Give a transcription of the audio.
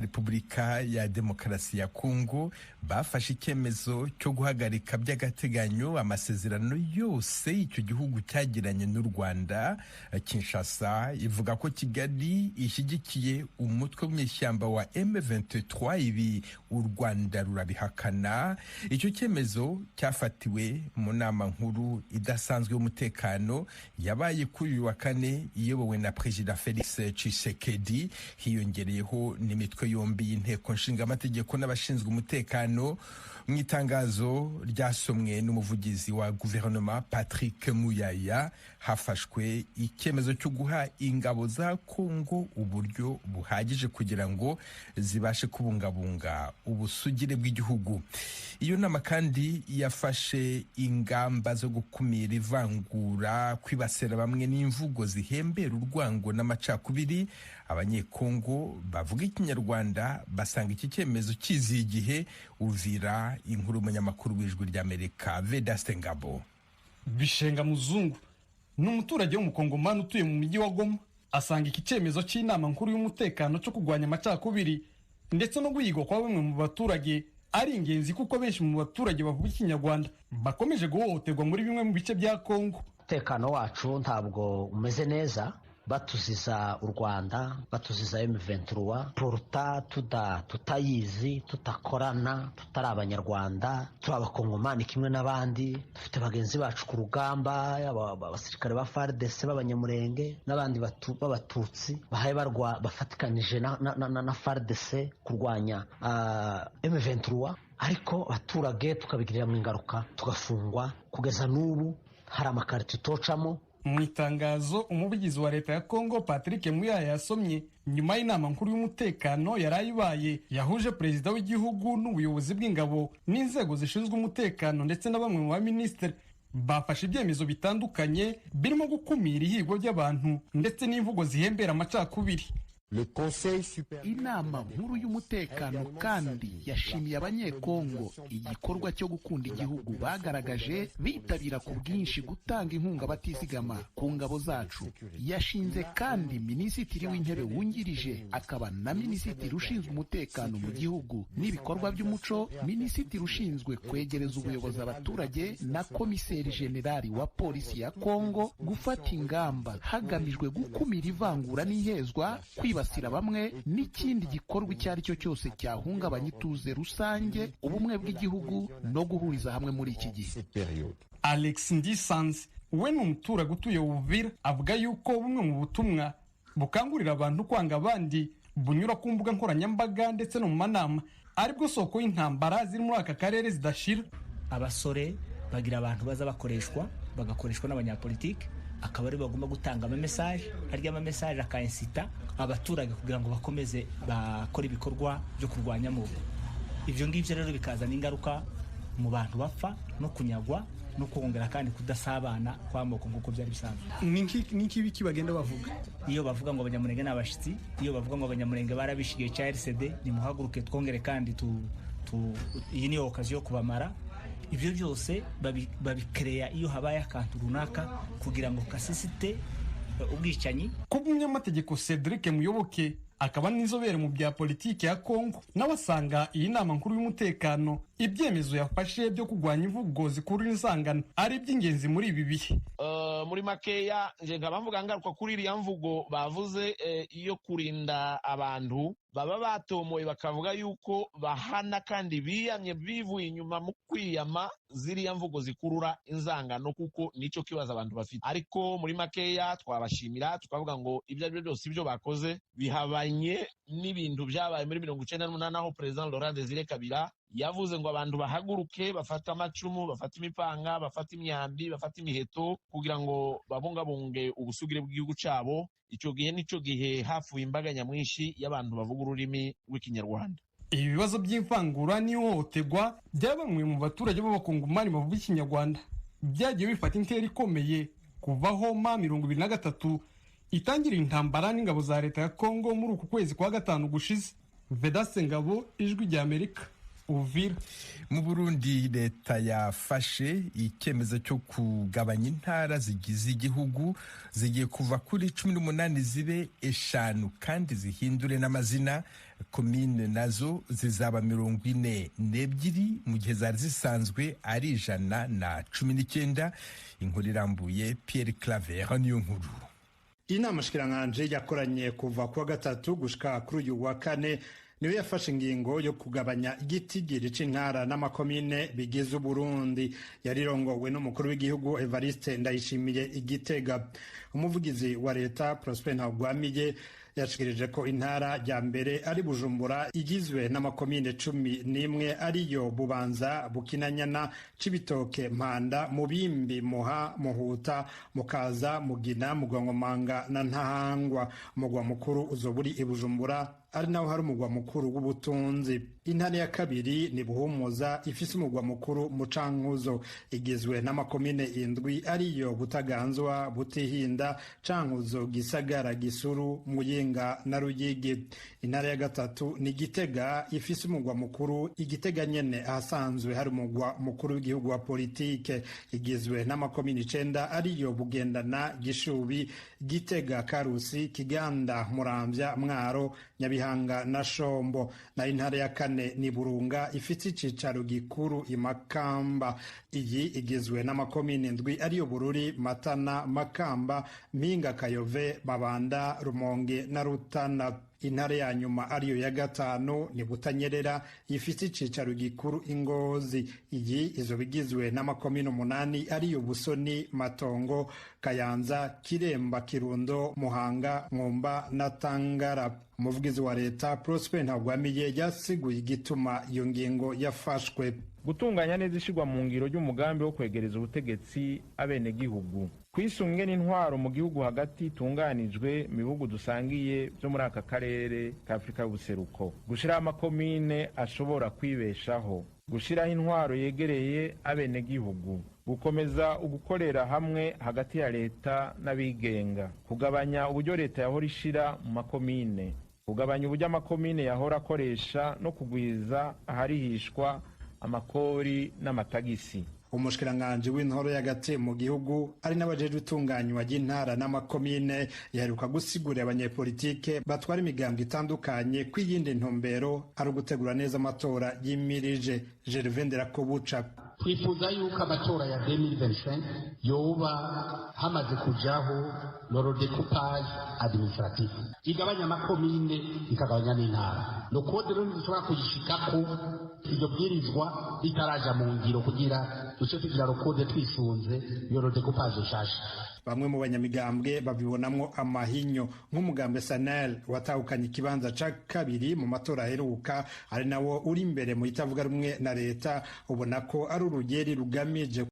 Repubulika ya Demokarasi ya Kongo bafashe icyemezo cyo guhagarika by'agateganyo amasezerano yose icyo gihugu cyagiranye n'u Rwanda. Kinshasa ivuga ko Kigali ishyigikiye umutwe w'inyeshyamba wa M23. Ibi u Rwanda rurabihakana. Icyo cyemezo cyafatiwe mu nama nkuru idasanzwe y'umutekano yabaye kuri uyu wa kane, iyobowe na Perezida Felix Tshisekedi. Hiyongereyeho n'imitwe yombi y'inteko nshingamategeko n'abashinzwe umutekano. Mu itangazo ryasomwe n'umuvugizi wa guverinoma Patrick Muyaya, hafashwe icyemezo cyo guha ingabo za Kongo uburyo buhagije kugira ngo zibashe kubungabunga ubusugire bw'igihugu. Iyo nama kandi yafashe ingamba zo gukumira ivangura, kwibasira bamwe n'imvugo zihembera urwango n'amacakubiri. Abanyekongo bavuga Ikinyarwanda basanga iki cyemezo kiziye igihe. Uvira, inkuru umunyamakuru w'Ijwi ry'Amerika Vedaste Ngabo. Bishenga Muzungu ni umuturage w'Umukongomani utuye mu mujyi wa Goma. Asanga iki cyemezo cy'inama nkuru y'umutekano cyo kurwanya amacakubiri ndetse no guhigwa kwa bamwe mu baturage ari ingenzi, kuko benshi mu baturage bavuga Ikinyarwanda bakomeje guhohoterwa muri bimwe mu bice bya Kongo. Umutekano wacu ntabwo umeze neza, batuziza u Rwanda, batuziza M23 poruta tuda tutayizi, tutakorana, tutari Abanyarwanda, turi Abakongomani kimwe n'abandi. Dufite bagenzi bacu ku rugamba, abasirikare ba FARDC b'Abanyamurenge n'abandi b'Abatutsi bahaye barwa bafatikanije na FARDC kurwanya M23, ariko abaturage tukabigiriramo ingaruka, tugafungwa. Kugeza n'ubu hari amakarito tutocamo. Mu itangazo umuvugizi wa leta ya Kongo Patrick Muyaya yasomye nyuma y'inama nkuru y'umutekano yari ibaye yahuje perezida w'igihugu n'ubuyobozi bw'ingabo n'inzego zishinzwe umutekano ndetse na bamwe mu baminisitiri, bafashe ibyemezo bitandukanye birimo gukumira ihigwa ry'abantu ndetse n'imvugo zihembera amacakubiri. Inama nkuru y'umutekano kandi yashimiye Abanyekongo igikorwa cyo gukunda igihugu bagaragaje, bitabira ku bwinshi gutanga inkunga batizigama ku ngabo zacu. Yashinze kandi minisitiri w'intebe wungirije akaba na minisitiri ushinzwe umutekano mu gihugu n'ibikorwa by'umuco, minisitiri ushinzwe kwegereza ubuyobozi abaturage na komiseri jenerali wa polisi ya Kongo gufata ingamba hagamijwe gukumira ivangura n'ihezwa, kwibasira bamwe n'ikindi gikorwa icyo ari cyo cyose cyahungabanya ituze rusange, ubumwe bw'igihugu no guhuriza hamwe muri iki gihe. Alex Ndisanze we ni umuturage utuye Uvira, avuga yuko bumwe mu butumwa bukangurira abantu kwanga abandi bunyura ku mbuga nkoranyambaga ndetse no mu manama aribwo soko y'intambara ziri muri aka karere zidashira. Abasore bagira abantu baza bakoreshwa, bagakoreshwa n'abanyapolitike, akaba ari bagomba gutanga amamesaje, arya amamesaje akaincita abaturage kugira ngo bakomeze bakore ibikorwa byo kurwanya amoko. Ibyo ngibyo rero bikazana ingaruka mu bantu bapfa no kunyagwa no kongera kandi kudasabana kw'amoko nk'uko byari bisanzwe. Ni nk'ibiki bagenda bavuga? Iyo bavuga ngo Abanyamurenge ni abashyitsi, iyo bavuga ngo Abanyamurenge barabishe igihe cya RCD, nimuhaguruke twongere kandi tu iyi niyo occasion yo kubamara. Ibyo byose babikereya iyo habaye akantu runaka kugira ngo kasuscite ubwicanyi. Kubw'umunyamategeko Cedric Muyoboke, akaba n'inzobere mu bya politiki ya Kongo, nawe asanga iyi nama nkuru y'umutekano ibyemezo yafashe byo kurwanya imvugo zikurura inzangano ari iby'ingenzi muri ibi bihe. Muri makeya, nje nkaba mvuga ngaruka kuri iriya mvugo bavuze iyo kurinda abantu, baba batomoye bakavuga yuko bahana kandi biyamye bivuye inyuma mu kwiyama ziriya mvugo zikurura inzangano, kuko nicyo kibazo abantu bafite. Ariko muri makeya twabashimira, tukavuga ngo ibyo ari byo byose, ibyo bakoze bihabanye n'ibintu byabaye muri 98, aho Perezida Laurent Desire Kabila yavuze ngo abantu bahaguruke, bafate amacumu, bafate imipanga, bafate imyambi, bafate imiheto kugira ngo babungabunge ubusugire bw'igihugu cyabo. Icyo gihe nicyo gihe hapfuye imbaga nyamwinshi y'abantu bavuga ururimi rw'Ikinyarwanda. Ibi bibazo by'ivangura n'ihohoterwa bya bamwe mu baturage b'Abakongomani bavuga Ikinyarwanda byagiye bifata intera ikomeye kuva aho M23 itangira intambara n'ingabo za leta ya Kongo muri uku kwezi kwa gatanu gushize. Vedaste Ngabo, Ijwi rya Amerika, Uvira. Mu Burundi, leta yafashe icyemezo cyo kugabanya intara zigize igihugu. Zigiye kuva kuri 18 zibe 5, kandi zihindure n'amazina. Komine nazo zizaba 42, mu gihe zari zisanzwe ari 119. Inkuru irambuye, Pierre Claver niyo nkuru. Inama shikiranganje yakoranye kuva kuwa gatatu gushika kuri uyu wa kane niyo yafashe ingingo yo kugabanya igitigiri c'intara n'amakomine bigize Uburundi. Yarirongowe n'umukuru w'igihugu Evariste Ndayishimiye Igitega. Umuvugizi wa leta Prosper Ntagwamiye yashikirije ko intara ya mbere ari Bujumbura, igizwe n'amakomine 11, ariyo Bubanza, Bukinanyana, Cibitoke, Mpanda, Mubimbi, Muha, Muhuta, Mukaza, Mugina, Mugongomanga na Ntahangwa. Umugwa mukuru uzoba uri i Bujumbura, ari naho hari umugwa mukuru w'ubutunzi. Intara ya kabiri ni Buhumuza, ifise umugwa mukuru Mucankuzo, igizwe n'amakomine 7, ariyo Butaganzwa, Butihinda, Cankuzo, Gisagara, Gisuru, Muyinga na Ruyigi. Intara ya gatatu ni Gitega, ifise umugwa mukuru Igitega nyene, ahasanzwe hari umugwa mukuru w'igihugu wa politike, igizwe n'amakomine 9, ariyo Bugendana, Gishubi, Gitega, Karusi, Kiganda, Muramvya, Mwaro, Nyabihanga na Shombo. Na intara ya kane ni Burunga, ifite icicaro gikuru i Makamba. Iyi igizwe n'amakomine 7, ariyo Bururi, Matana, Makamba, Mpinga, Kayove, Mabanda, Rumonge na Rutana. Intara ya nyuma, ariyo ya gatanu, ni Butanyerera, ifite icicaro gikuru Ingozi. Iyi izoba igizwe n'amakomine 8, ariyo Busoni, Matongo, Kayanza, Kiremba, Kirundo, Muhanga, Mwumba na Tangara. Umuvugizi wa leta Prosper Ntagwamiye yasiguye igituma iyo ngingo yafashwe. Gutunganya neza ishirwa mu ngiro ry'umugambi wo kwegereza ubutegetsi abenegihugu, kwisunge n'intwaro mu gihugu hagati itunganijwe mu bihugu dusangiye byo muri aka karere ka Afurika y'Ubuseruko, gushyiraho amakomine ashobora kwibeshaho, gushyiraho intwaro yegereye abenegihugu, gukomeza ugukorera hamwe hagati ya leta n'abigenga, kugabanya uburyo leta yahora ishira mu makomine, kugabanya uburyo amakomine yahora akoresha no kugwiza aharihishwa amakori n'amatagisi. Umushikiranganji w'intoro y'agati mu gihugu, ari n'abajejwe itunganywa ry'intara n'amakomine, yaheruka gusigurira abanyepolitike batwara imigambwe itandukanye ko iyindi ntumbero ari ugutegura neza amatora yimirije. Gervais Nderakobuca. Twifuza yuko amatora ya 2025 yoba hamaze kujaho le redécoupage administratif igabanya amakomine, ikagabanya n'intara. No code rero ntidushobora kuyishikako iryo bwirizwa ritaraja mu ngiro, kugira duce tugira le code twisunze iyo redécoupage nshasha. Bamwe mu banyamigambwe babibonamwo amahinyo, nk'umugambwe Sanel watahukanye ikibanza ca kabiri mu matora aheruka, ari nawo uri imbere mu itavuga rumwe na leta, ubona ko ari urugeri rugamije